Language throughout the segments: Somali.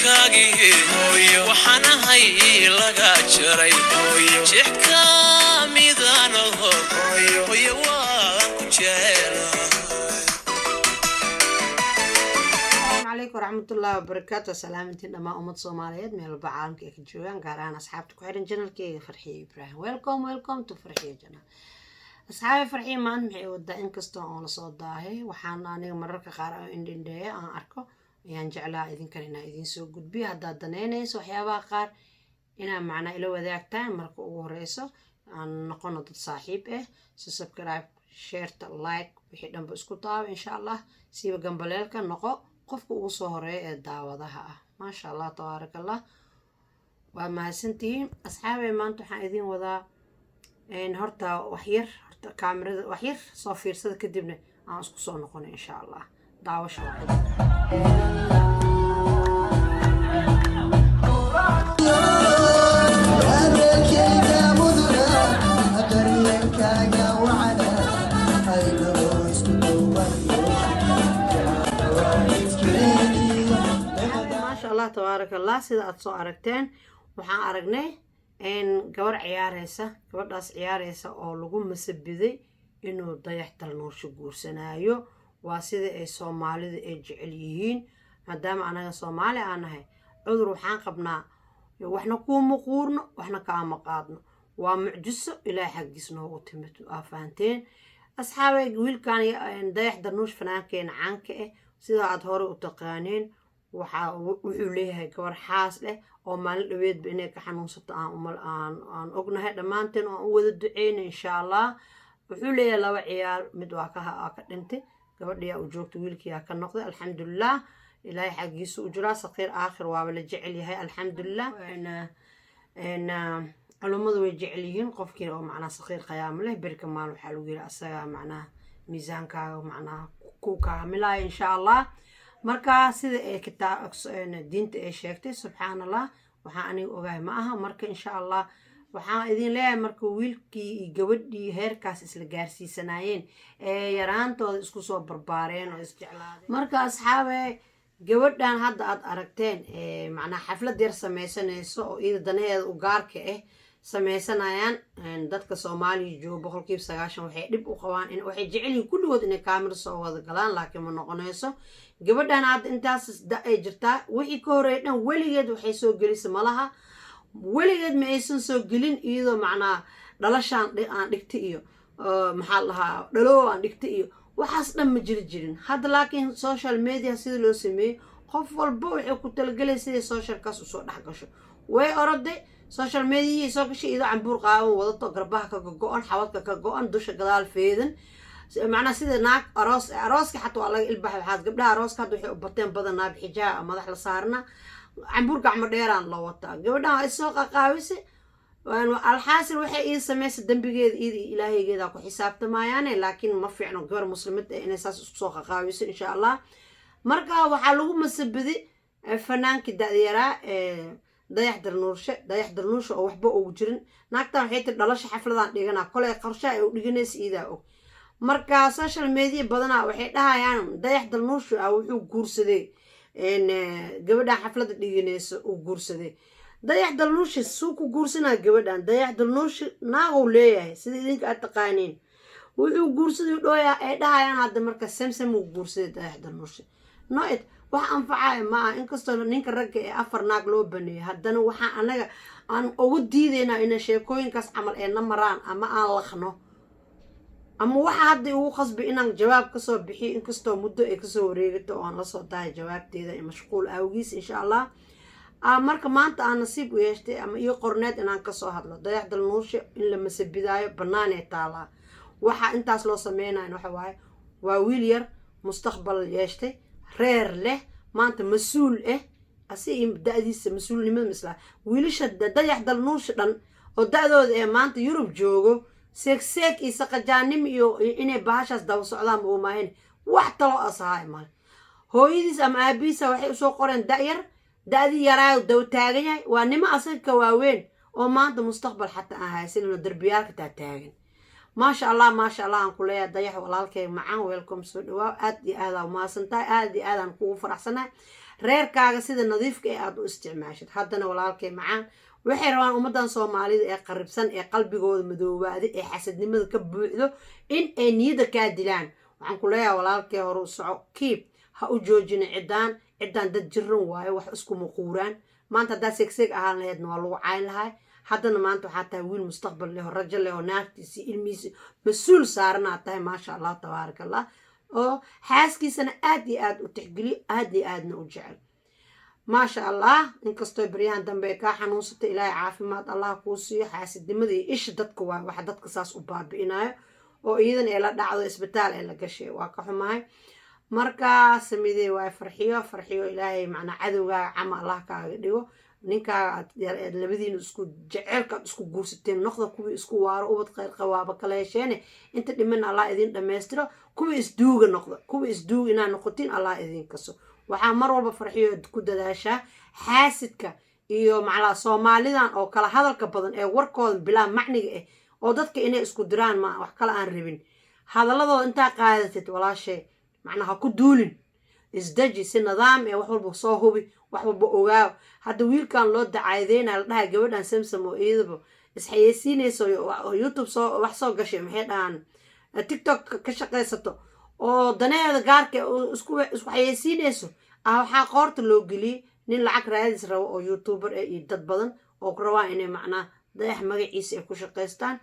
Jirkaagii waxaan ahay laga jaray, jeex ka midanaho. Hooyo, waan ku jecelahay. Asalaamu calaykum waraxmatullaahi wabarakaatu. Salaamintiin dhammaan ummad Soomaaliyeed meel walba caalamka ay ka joogaan, gaar ahaan asxaabta ku xiran channelkeyga Farxiyo Ibraahim. Welcome, welcome to Farxiyo channel. Asxaabi, Farxiyo maanta maxay wadaa? Inkastoo oon lasoo daahay, waxaan aniga mararka qaar aan indhindheeyo aan arko ayaan jeclaa idinkan inaa idiin soo gudbiyo. Haddaad danaynayso waxyaabaha qaar inaa macnaa ila wadaagtaan, marka ugu horeyso aan noqono dad saaxiib ah. So subscribe, shareta, like, wixii dhanba isku taaba insha Allah. Siiba gambaleelka noqo qofka ugu soo horeeya ee daawadaha ah. Maasha Allah, tabaaraka Allah, waa mahadsantihiin asxaabey. Maanta waxaan idiin wadaa horta waxyar, horta kaamirada waxyar soo fiirsada, kadibna aan isku soo noqono insha Allah. Daawasho wacan. Daryeelkayga muduna, daryeelkaaga wacana, aynagoo isku duubaniyo waalidkeeniyo. Maasha Allah, tabaaraka Allah. Sida aada soo aragteen, waxaan aragnay gabar ciyaareysa, gabadhaas ciyaareysa oo lagu masabiday inuu Dayax Dalnuursho guursanaayo. Waa sida ay Soomaalida ay jecel yihiin, maadaama anaga Soomaali aan nahay. Cudur waxaan qabnaa, waxna kuuma quurno, waxna kaama qaadno. Waa mucjiso Ilaahay xaggiis noogu timid. Waa fahanteen asxaabay. Wiilkan Dayax Dalnuush, fanaankeena caanka ah, sida aad hore u taqaaneen, waxaa wuxuu leeyahay gabar xaas leh oo maalin dhaweedba inay ka xanuunsato aan ognahay dhammaanteen oo aan u wada duceyna insha Allah. Wuxuu leeyahay laba ciyaal, mid waa ka dhintay, gabadhiyaa u joogta, wiilkiyaa ka noqday. Alxamdulilah, Ilaahay xaggiisa u jiraa. Saqiir aakhir waaba la jecel yahay, alxamdulilah. Culummadu way jecel yihiin qofkii oo macnaha saqiir qayaamo leh. Berika maal waxaa lagu yiri asaga macnaha miisaankaaga macnaha ku kaamilaya insha Allah. Marka sida ay kitaab diinta ay sheegtay, subxaan Allah, waxaa aniga ogahay ma aha. Marka insha Allah waxaan idin leeyahay, marka wiilkii iyo gabadhii heerkaas isla gaarsiisanaayeen ee yaraantooda isku soo barbaareen oo isjeclaadeen. Marka asxaabe, gabadhan hadda aad aragteen macnaha xaflad yar sameysanayso oo iyada danaheeda u gaarka ah sameysanayaan, dadka Soomaaliya jooga 90% waxay dhib u qabaan in waxay jecel yihiin kulligood inay kaamiro soo wada galaan, laakiin ma noqonayso. Gabadhan hadda intaas da ay jirtaa, wixii ka horeeya dhan weligeed waxay soo gelisa malaha. Weligeed ma aysan soo gelin iyadoo macnaha dhalashaan aan dhigta iyo maxaa la dhahaa, dhaloow aan dhigta iyo waxaas dhan ma jiri jirin hadda. Laakiin social media sida loo sameeyey, qof walba waxay ku talagelay siday socialkaas usoo dhex gasho. Way oroday, social mediahii soo gashay iyadoo cambuur qaawan wadato, garbaha ka go-an, xawadka ka go-an, dusha gadaal feedan, macnaha sida naag aroos. Arooska xataa waa laga ilbaxay. Waxaas gabdhaha arooska hadda waxay u bateen badanaa xijaha madax la saarna, cambuur gacmo dheeraan loo wataa. Gabadhan waa isoo qaqaawise. Alxaasil, waxay ii samaysa dembigeeda iyada iyo ilaahaygeeda ku xisaabtamayaane, laakiin ma fiicno gabar muslimad eh inay saas isku soo qaqaawiso insha Allah. Marka waxaa lagu masabiday fanaankii da-yaraa ee Dayax Darnuurshe, Dayax Darnuurshe oo waxba ugu jirin. Naagtan waxay tiri dhalasha xafladaan dhiganaa, koley qorshaha ay u dhiganaysa iidaa og. Marka social media badanaa waxay dhahayaan Dayax Dalnuurshe ah wuxuu guursaday gabadhan xafladda dhiganaysa uu guursaday. Dayax Dalnuurshe suu ku guursanaa gabadhan? Dayax Dalnuurshe naagow leeyahay, sida idinka aad taqaaniin. Wuxuu guursaday dhooya ay dhahayaan hadda. Marka Samsam uu guursaday Dayax Dalnuurshe noit wax anfacaya ma aha. Inkastoo ninka ragga ee afar naag loo baneeyay, haddana waxaa anaga aan ugu diidaynaa inay sheekooyinkaas camal ee na maraan ama aan laqno ama waxa hadda igu qasbay inaan jawaab kasoo bixiyo, inkastoo muddo ay kasoo wareegato oo aan lasoo dahay jawaabteeda mashquul awgiis insha Allah. Marka maanta aan nasiib u yeeshtay ama iyo qorneed inaan kasoo hadlo Dayax Dalnuurshe in la masabidaayo banaanee taalaa. Waxa intaas loo sameynayo waxa waaye, waa wiil yar, mustaqbal yeeshtay, reer leh, maanta mas-uul ah. Asi da-diisa mas-uulnimada misla wiilasha Dayax Dalnuurshe dhan oo da-dooda ee maanta Yurub joogo, seeg seeg iyo saqajaanimo iyo inay bahashaas daba socdaan ma umaahin. Wax talo asahay male. Hooyadiis ama aabihiisa waxay usoo qoreen da-yar, da-dii yaraayo daba taagan yahay. Waa nimo asaga ka waaweyn oo maanta mustaqbal xataa aan haysanin oo darbiyaalka taa taagan. Maasha Allah, maasha Allah, aan ku leeyahay Dayax walaalkay macaan, welcome, soo dhawaa. Aad iyo aad aa umahadsantahay, aad iyo aad aan kugu faraxsanahay reerkaaga sida nadiifka ee aada u isticmaashid. Haddana walaalkay macaan, waxay rabaan ummadan Soomaalida ee qaribsan ee qalbigooda madoobaaday ee xasadnimada ka buuxdo in ay niyadda kaa dilaan. Waxaan ku leeyahay walaalkay, hore u soco, kiib ha u joojina ciddaan. Ciddaan dad jiran waayo, wax isku muquuraan. Maanta haddaa seegseeg ahaan laheydna waa lagu cayn lahay. Haddana maanta waxaa tahay wiil mustaqbal leh oo rajo leh oo naagtiisi, ilmihiisi mas-uul saaranaad tahay. Maasha Allah, tabaaraka Allah, oo xaaskiisana aad iyo aad u tixgeliyo, aad iyo aadna u jecel. Maasha Allah. Inkastoo baryahan dambe ay kaa xanuunsatay, Ilaahay caafimaad Allah kuu siiyo. Xaasidnimada iyo isha dadka waa waxa dadka saas u baabi'inayo oo iyadan ay la dhacdo, isbitaal ay la gashay. Waa ka xumahay. Marka samidee waay Farxiyo, Farxiyo, Ilaahay macnaa cadowgaaga cama Allah kaaga dhigo. Ninkaaga aad labadiina isku jeceelka aad isku guursateen, noqda kuwii isku waaro, ubad kheyr qawaaba kala hesheene. Inta dhiman Allah idin dhammaystiro. Kuwii isduuga noqda, kuwii isduuga inaad noqotiin Allah idin kaso. Waxaa mar walba, Farxiyo, ku dadaashaa xaasidka iyo macnaa Soomaalidan oo kala hadalka badan ee warkooda bilaa macniga ah oo dadka inay isku diraan, ma wax kale aan rabin. Hadaladooda intaa qaadatid, walaashay, macnaa ha ku duulin. Isdeji, si nidaam ee wax walba soo hubi, wax walba ogaaw. Hadda wiilkan loo dacaydeyna, la dhahay gabadhan Samsam oo iyadaba isxayeysiinayso oo YouTube soo wax soo gashay, maxay dhahaan, TikTok ka shaqaysato oo daneeda gaarka isku xayeysiinayso ah, waxaa qoorta loo geliyey nin lacag raadis rabo oo YouTuber eh iyo dad badan oo rabaan inay macnaa Dayax magaciisa ay ku shaqaystaan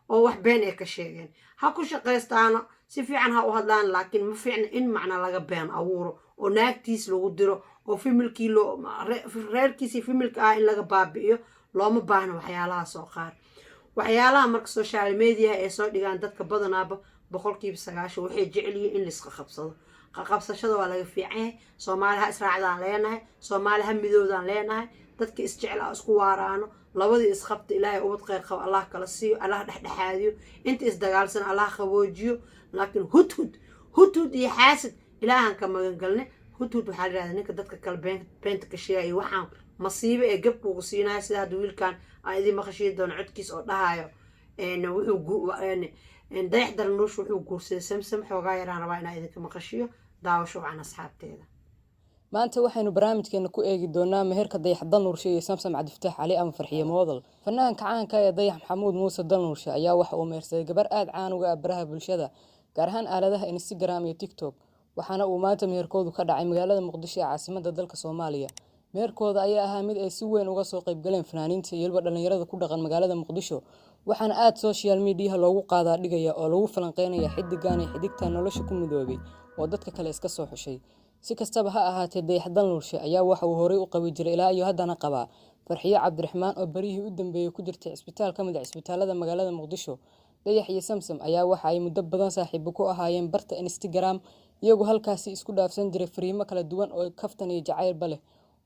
oo wax been ay ka sheegeen. Ha ku shaqaystaano, si fiican ha u hadlaan, laakiin ma fiicna in macnaa laga been abuuro oo naagtiis lagu diro oo familykii loo reerkiisii familyka ah in laga baabi'iyo. Looma baahno waxyaalahaas oo qaar. Waxyaalaha marka social media ay soo dhigaan dadka badanaaba 90% waxay jecel yihiin in laiska qabsado. Qaqabsashada waa laga fiican yahay. Soomaali ha israacdaan leenahay, Soomaali ha midoodaan leenahay. Dadka isjecel a isku waaraano. Labadii isqabta Ilaahay ubad kheyr qabo Allah kala siiyo, Allah dhexdhexaadiyo. Inta isdagaalsan Allah qaboojiyo. Laakiin hudhud, hudhud iyo xaasid Ilaahan ka magangalne. Hudhud waxaa la yihahda ninka dadka kale beenta ka sheegaya iyo waxaan masiibo ee gabkuugu siinayo, sida hadda wiilkan aan idiin maqashiin doono codkiis oo dhahayo wuxuu Dayax Dalnuush wuxuu guursaday Samsam. Xoogaa yaraan rabaa inaa idinka maqashiyo. Daawasho wacan, asxaabteeda. Maanta waxaynu barnaamijkeena ku eegi doonaa meherka Dayax Dalnuurshe iyo Samsam Cabdifataax Cali ama Farxiye Moodal. Fanaanka caanka ee Dayax Maxamuud Muuse Dalnuurshe ayaa waxa uu mehersaday gabar aad caan uga ah baraha bulshada, gaar ahaan aaladaha Instagram iyo TikTok, waxaana uu maanta meherkoodu ka dhacay magaalada Muqdisho ee caasimadda dalka Soomaaliya. Meherkooda ayaa ahaa mid ay si weyn uga soo qaybgaleen fanaaniinta iyo weliba dhalinyarada ku dhaqan magaalada Muqdisho, waxaana aad social mediaha loogu qaadaa dhigaya oo lagu falanqeynaya xidigan iyo xidigtan nolosha ku midoobay oo dadka kale iska soo xushay. Si kastaba ha ahaatee, Dayax Dalnuurshe ayaa waxa uu horey u qabi jiray ilaa iyo haddana qabaa Farxiyo Cabdiraxmaan oo baryihii u dambeeyey ku jirtay cisbitaal ka mid ah cisbitaalada magaalada Muqdisho. Dayax iyo Samsam ayaa waxa ay muddo badan saaxiibo ku ahaayeen barta Instagram, iyagoo halkaasi isku dhaafsan jiray fariimo kala duwan oo kaftan iyo jacaylba leh.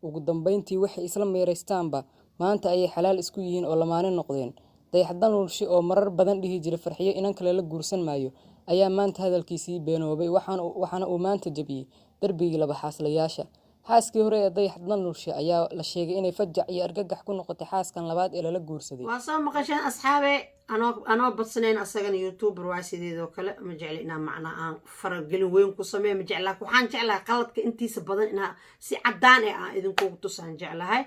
Ugu dambeyntii waxay isla meeraystaanba maanta ayay xalaal isku yihiin oo lamaane noqdeen. Dayax Dalnuurshe oo marar badan dhihi jiray Farxiyo inan kale la guursan maayo ayaa maanta hadalkiisii beenoobay, waxaana uu maanta jabiyey darbigii laba xaaslayaasha. Xaaskii hore ee Dayax Dalnuurshe ayaa la sheegay inay fajac iyo argagax ku noqotay xaaskan labaad ee lala guursaday. Waa soo maqasheen, asxaabe. Anoo badsanayn, asagana YouTuber waa sideedoo kale. Ma jecli inaa macnaa aan faragelin weyn ku sameeyo, ma jeclaa. Waxaan jeclahay qaladka intiisa badan inaa si caddaan eh aan idinkugu tusaan jeclahay.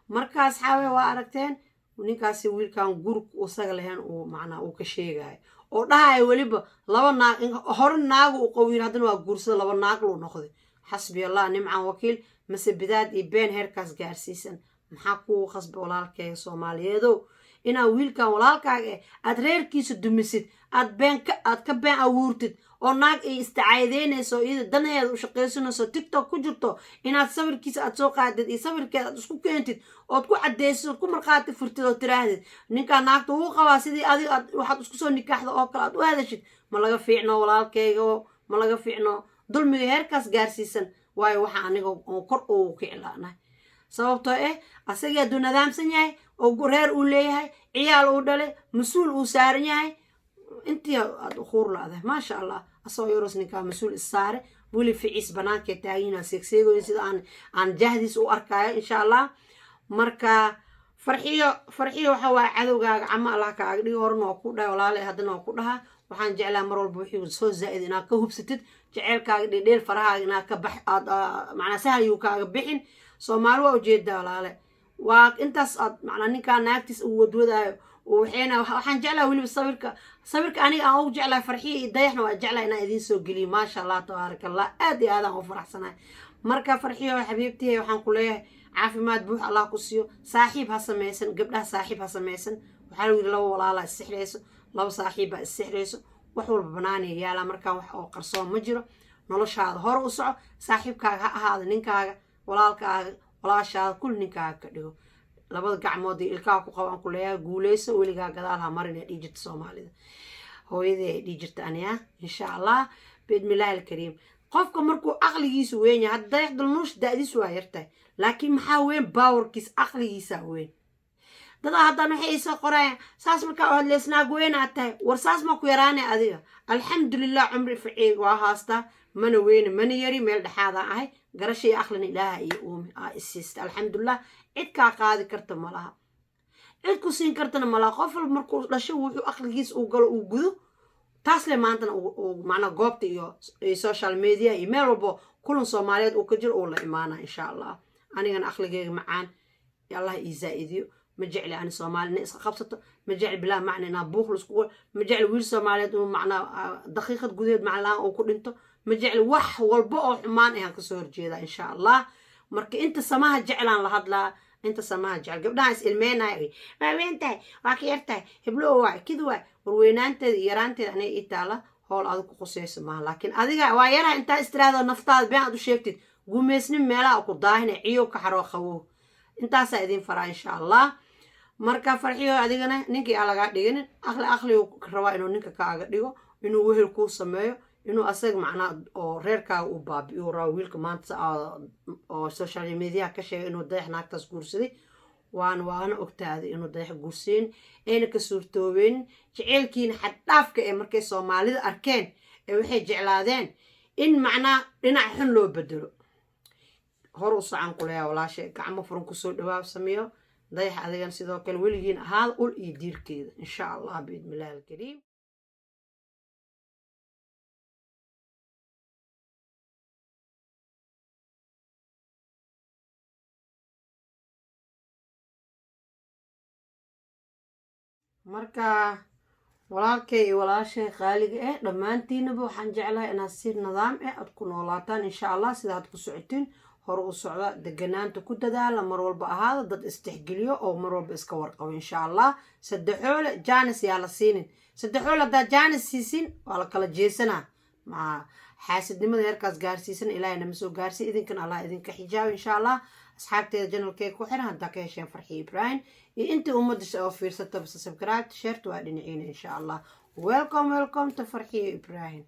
Marka asxaabe, waa aragteen ninkaasi wiilkan gurg isaga lahayn uu macnaa uu ka sheegayo oo dhahayo weliba laba naag hore naagu uu qawiil, haddana waa guursada, laba naag luu noqday. Xasbi Allah nimcan wakiil. Mase bidaad iyo been heerkaas gaarsiisan maxaa kuu khasba, walaalkeega Soomaaliyeedow, inaad wiilkan walaalkaaga eh aad reerkiisa dumisid, aad been ka aad ka been abuurtid oo naag ay istacaadeynayso, iyada danaheeda u shaqaysanayso, TikTok ku jirto, inaad sawirkiisa aad soo qaadid iyo sawirkeeda aad isku keentid ood ku cadaysid ood ku markhaati furtid oo tiraahdid ninkaa naagta wuu qabaa, sidii adig aad waxaad isku soo nikaaxda oo kale aad u hadashid? Ma laga fiicno, walaalkeyga, ma laga fiicno dulmiga heerkaas gaarsiisan. Waayo, waxa aniga oo kor ugu kiclaanahay sababtoo eh asagii hadduu nadaamsan yahay oo reer uu leeyahay, ciyaal uu dhalay, mas-uul uu saaran yahay, intii aad ukhuur la-dahay. Maasha Allah, asagoo yaros ninkaa mas-uul issaare, weli ficiis banaankee taagiina seegseegoyn sida aan jahdiis u arkaayo, insha Allah. Marka Farxiyo, Farxiyo, waxa waaye cadowgaaga cama Allah kaaga dhigi. Horena waa ku dhahay, walaale, haddana waa ku dhahaa. Waxaan jeclaa mar walba wixii soo zaa'id inaad ka hubsatid. Jeceelkaaga dhedheel farahaaga inaad ka bax, aad macnaa sahal yuu kaaga bixin. Soomaali waa ujeedaa, walaale, waa intaas aad macnaa ninkaa naagtiis uu wadwadaayo. Waxayna waxaan jeclaha weliba sawirka aniga aan ugu jeclahay Farxiya iyo Dayaxna waa jeclahay inaan idiin soo geliyo. Maasha Allah, tabaaraka Allah, aad iyo aadaan u faraxsanahay. Marka Farxiyo xabiibtihi, waxaan ku leeyahay caafimaad buux Allah ku siiyo. Saaxiib ha samaysan, gabdhaha saaxiib ha samaysan. Waxaa lagu yidhi laba walaalaa issixrayso, laba saaxiib baa issixrayso. Wax walba banaanaya yaalaa, markaan wax oo qarsoon ma jiro. Noloshaada hore u soco. Saaxiibkaaga ha ahaada ninkaaga, walaalkaaga, walaashaada, kul ninkaaga ka dhigo. Labada gacmood iyo ilkaha ku qabaan ku leeyahay. Guuleyso, weligaa gadaal ha marin ee dhihi jirta Soomaalida, hooyadii ay dhihi jirta aniya. Insha Allah, biidnillahi alkariim. Qofka markuu aqligiisu weyn yahay, hadda Dayax Dalnuush da-diisu waa yartahay, laakiin maxaa weyn? Powerkiis, aqligiisaa weyn. Dadaa haddana waxay isoo qorayaan, saas markaa u hadleysnaag weynaad tahay. War, saas ma ku yaraanay adiga? Alxamdulilah, cumri ficiig waa haastaa, mana weyne mana yari, meel dhexaadaan ahay. Garasha iyo aqlina Ilaaha iyo uumi aa isiista, alxamdulilah. Cid kaa qaadi karta malaha, cid ku siin kartana malaha. Qof walba markuu dhasho wuxuu aqligiis uu galo uu gudo. Taas le maantana macnaa goobta iyo social media iyo meel walbo kulan Soomaaliyeed uu ka jiro uu la imaana, insha Allah. Anigana aqligeyga macaan Allah ii zaa-idiyo. Ma jecli ani Soomaali inay iska qabsato, ma jecli bilaa macna inaa buuq laisku, ma jecli wiil Soomaaliyeed inuu macnaa daqiiqad gudaheed macna la-aan uu ku dhinto. Ma jecli wax walba oo xumaan ayaan kasoo horjeedaa, insha Allah. Marka inta samaha jeclaan la hadlaa, inta samaha jecel, gabdhaha is ilmeynaya, waa weyn tahay, waa ka yar tahay, heblo waay, kid waay. Warweynaanteeda iyo yaraanteeda aniga ii taala, howl adig ku qusayso maaha. Laakiin adiga waa yaraha intaa istiraahdo, naftaada been aad u sheegtid, gumeysnin meelaha ku daahina ciyow ka xaroo qabow. Intaasaa idin faraa, insha Allah. Marka Farxiyo, adigana ninkii aan lagaa dhiginin aqli aqligu rabaa inuu ninka kaaga dhigo, inuu wehel kuu sameeyo, inuu asaga macnaa oo reerkaaga uu baabi'iyo rabaa. Wiilka maanta oo social media ka sheegay inuu Dayax naagtaas guursaday, waana ogtaaday inuu Dayax guursayn ayna ka suurtoobeen. Jeceylkiina xaddhaafka ee markay Soomaalida arkeen ee waxay jeclaadeen in macnaa dhinac xun loo bedelo. Hor u socan kuleeya, walaashay, gacmo furan kusoo dhawaab sameeyo. Dayax, adigana sidoo kale, weligiin ahaada ul iyo diirkeeda, insha Allah, biidnillahi alkariim. Marka walaalkay iyo walaashay qaaliga ah, dhammaantiinaba waxaan jeclahay inaad si nidaam ah aad ku noolaataan, insha Allah. Sida aad ku socotiin hore u socda, deganaanta ku dadaala, mar walba ahaada dad istixgeliyo oo mar walba iska warqabo, insha Allah. Saddexoole chance yaa la siinin. Saddexoole haddaa chance siisin, waa la kala jeesanaa. Ma xaasidnimada heerkaas gaarsiisan Ilaahay nama soo gaarsiiy, idinkan Allah idinka xijaabo, insha Allah. Asxaabteeda channelkeyga ku xiran, haddaa ka hesheen Farxi Ibrahim iyo intii ummadda oo fiirsata, subscribe, shareta waa dhinaciina, insha Allah. Welcome, welcome to Farxiyo Ibrahim.